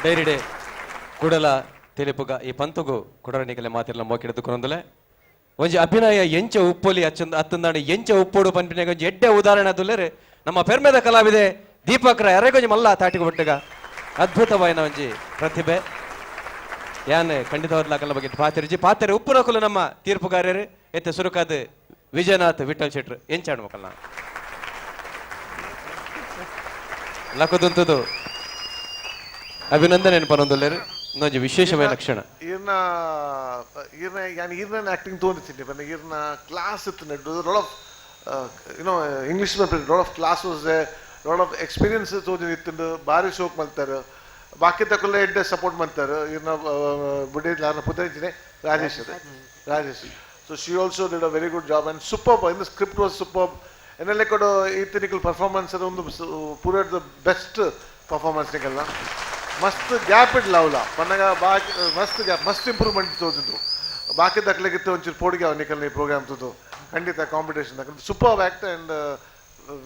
ಡೈರಿಡೆ ಕುಡಲ ತೆಲಿಪುಗ ಈ ಪಂತುಗು ಕುಡರಣಿಕಲೆ ಮಾತಿರ್ಲ ಮೋಕಿಡದು ಕೊರೊಂದುಲೆ ಒಂಜಿ ಅಭಿನಯ ಎಂಚ ಉಪ್ಪೊಲಿ ಅಚ್ಚಂದ ಅತ್ತಂದಾಂಡ ಎಂಚ ಉಪ್ಪೋಡು ಪನ್ಪಿನಾಗ ಒಂಜಿ ಎಡ್ಡೆ ಉದಾಹರಣೆ ಅದುಲ್ಲೇರು ನಮ್ಮ ಪೆರ್ಮೆದ ಕಲಾವಿದೆ ದೀಪಕ್ ರಾಯ್ ಅರೆಗೊಂಜಿ ಮಲ್ಲ ತಾಟಿಗೆ ಒಟ್ಟುಗ ಅದ್ಭುತವಾಯಿನ ಒಂಜಿ ಪ್ರತಿಭೆ. ಯಾನ್ ಖಂಡಿತವಾದ್ಲ ಬಗ್ಗೆ ಪಾತೆರಿಜಿ ಪಾತೆರೆ ಉಪ್ಪುನಕುಲು ನಮ್ಮ ತೀರ್ಪುಗಾರರು. ಎತ್ತೆ ಸುರುಕಾದ ವಿಜಯನಾಥ್ ವಿಠಲ್ ಶೆಟ್ರು ಎಂಚಾಡು ಮಕ್ಕಳ ಲಕುದಂತದು ಅಭಿನಂದನೆ ಪನೊಂದುಲ್ಲೇರು. ಇನ್ನೊಂಜಿ ವಿಶೇಷವಾದ ಕ್ಷಣ. ಈರ್ನ ಈರ್ನ ಯಾನ್ ಈರ್ನ ಆಕ್ಟಿಂಗ್ ತೋಂದಿತ್ತೀನಿ ಪಂಡ ಈರ್ನ ಕ್ಲಾಸ್ ಇತ್ತು lot of English lot of class was, lot of experience ತೋಜಿತ್ತು. ಬಾರಿ ಶೋಕ್ ಮಲ್ತಾರೆ. ಬಾಕಿ ತಕುಲ್ಲ ಎಡ್ಡೆ ಸಪೋರ್ಟ್ ಮಾಡ್ತಾರೆ. ಈರ್ನ ಬುಡಿ ನಾನು ಪುತ್ತಂಚಿನೆ Rajesh Rajesh. So she also did a very good job and super in the script was super. ಎನ್ನೆಲ್ಲ ಕೂಡ ಈತ ನಿಕಲ್ ಪರ್ಫಾರ್ಮೆನ್ಸ್ ಒಂದು ಪೂರ the best performance ನಿಕಲ್ನ. ಮಸ್ತ್ ಗ್ಯಾಪ್ ಇಡ್ಲ ಅವಲ ಪನ್ನಗ ಬಾಕಿ ಮಸ್ತ್ ಗ್ಯಾಪ್ ಮಸ್ತ್ ಇಂಪ್ರೂವ್ಮೆಂಟ್ ತೋಜಿದ್ದು. ಬಾಕಿ ತಕ್ಲಿಗಿತ್ತು ಒಂಚೂರು ಪೋಡಿಗೆ ಅವ ನಿಕಲ್ ಈ ಪ್ರೋಗ್ರಾಮ್ ತೋದು ಖಂಡಿತ competition super act and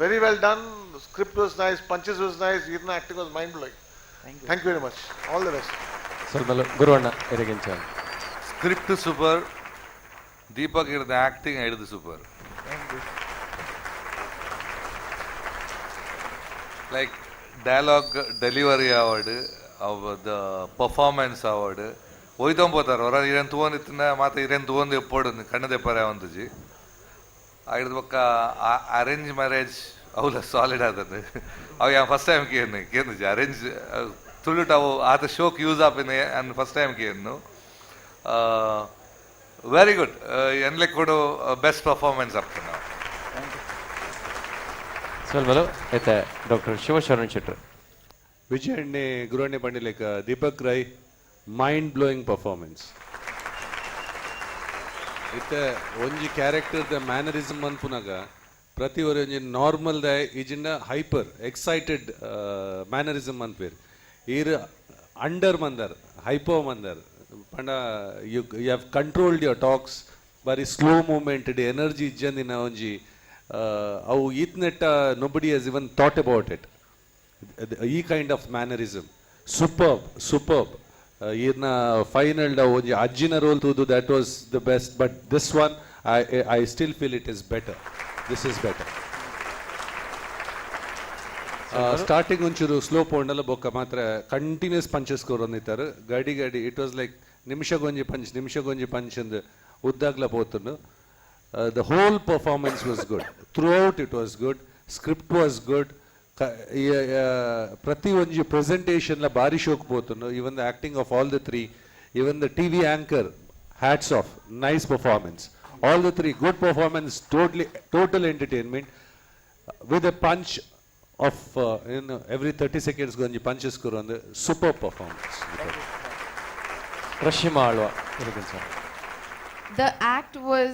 very well done. Script was nice, punches was nice. ಈರ್ನ acting was mind blowing. Thank you very much, all the best. ಸ್ವಲ್ಪ ಗುರುವಣ್ಣ ಎರೆಗಿಂಚ. ಸ್ಕ್ರಿಪ್ಟ್ ಸೂಪರ್, ದೀಪಕ್ ಹಿಡಿದ ಆಕ್ಟಿಂಗ್ ಹಿಡಿದು super. Like dialogue delivery award, the performance award ಒಯ್ತೊಂಬೋತಾರೆ. ಹೊರ ಇರೇನು ತೂವೊಂದಿತ್ತಿನ ಮಾತ ಇರೇನು ತೂವೊಂದು ಎಪ್ಪೋಡು ಕಣ್ಣದೆಪ್ಪರೆ ಒಂದುಜಿ ಹಿಡಿದ ಬೊಕ್ಕ arrange marriage ಅವಲ solid ಆದದ್ದು. ಅವು ಯಾ ಫಸ್ಟ್ ಟೈಮ್ ಕೇನು ಕೇಂದ್ರಜಿ ಅರೇಂಜ್ ತುಳುಟ್ ಅವು ಆತ ಶೋಕ್ ಯೂಸ್ ಆಪಿನ and first time ಕೇನ್ನು. Very good. ಎನ್ಲೆ ಕೊಡು ಬೆಸ್ಟ್ ಪರ್ಫಾರ್ಮೆನ್ಸ್ ಆಗ್ತದೆ ನಾವು. ಸ್ವಲ್ಪ ಐತೆ ಡಾಕ್ಟರ್ ಶಿವಶರಣ್ ಶೆಟ್ರು. ವಿಜಯಣ್ಣೆ ಗುರುವಣ್ಣೆ ಪಂಡಿಲೇಕ Deepak Rai mind blowing performance. ಇತ್ತೆ ಒಂಜಿ character the mannerism ಅನ್ಪುನಾಗ ಪ್ರತಿ ಒರಿ ಒಂಜಿ normal the ಈಜಿಂಡ hyper excited mannerism ಅನ್ಪೇರು. ಈರ್ ಅಂಡರ್ ಮಂದರ್ ಹೈಪೋ ಮಂದರ್ ಪಂಡ you you have controlled your talks. ಬಾರಿ slow movement energy ಇಜ್ಜಂದಿನ ಒಂಜಿ ಅವು ಈತ್ನೆಟ್ಟ nobody has even thought about it. ಈ kind of mannerism superb, superb. ಈರ್ನ final ಒಂಜಿ ಅಜ್ಜಿನ ರೋಲ್ ತೂದು that was the best, but this one I still feel it is better, this is better. Starting ಒಂಚೂರು slow ಪೋಂಡಲ ಬೊಕ್ಕ ಮಾತ್ರ continuous punches ಕೊರೊಂದಿತ್ತಾರೆ. ಗಡಿ ಗಡಿ it was like ನಿಮಿಷಗೊಂಜಿ punch ನಿಮಿಷಗೊಂಜಿ punch ಅಂದ್ ಉದ್ದಾಗ್ಲ ಪೋತುಂಡು. The whole performance was good throughout, it was good, script was good. ಪ್ರತಿ ಒಂಜಿ presentation ಬಾರಿ ಶೋಕ್ ಪೋತುಂಡು. Even the acting of all the three, even the TV anchor, hats off, nice performance. All the three good performance, totally total entertainment with a punch of in every 30 seconds ಒಂಜಿ punches ಒಂದು super performance. Rashima Alva ಎರೆಗಿಂಚ. The act was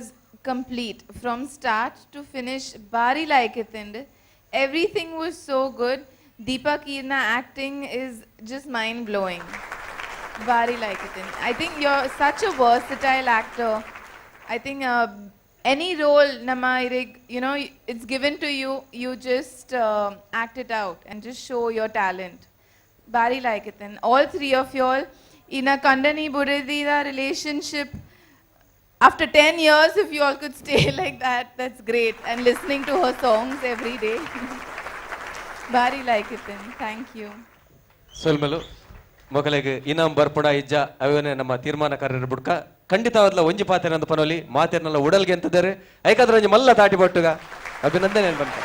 complete from start to finish. ಬಾರಿ like it and everything was so good. Deepak ಈರ್ನ acting is just mind blowing. ಬಾರಿ like it. I think you're such a versatile actor. I think any role ನಮ್ಮ ಇರೆಗ್, it's given to you, you just act it out and just show your talent. ಬಾರಿ like it. And all three of you all in a ಕಂಡನಿ ಬುಡದಿನ relationship, after 10 years, if you all could stay like that, that's great. And listening to her songs every day. ಬಾರಿ like it then. Thank you. ಸೊಲ್ಮೆಲು ಮೊಕಲೆಗ್. ಇನಾಮ್ ಬರ್ಪುಡ ಇಜ್ಜ ಅವನೇ ನಮ್ಮ ತೀರ್ಮಾನಕಾರರ ಬುಡ್ಕ. ಖಂಡಿತವಾದ್ಲ ಒಂಜಿ ಪಾತೆರ ಪನೋಲಿ ಮಾತೆರ್ನಲ್ಲ ಉಡಲ್ಗೆ ಎಂತದರೆ ಐಕಾದ್ರ ಒಂಜಿ ಮಲ್ಲ ತಾಟಿ ಬಟ್ಟುಗ ಅಭಿನಂದನೆ ಬಂತ.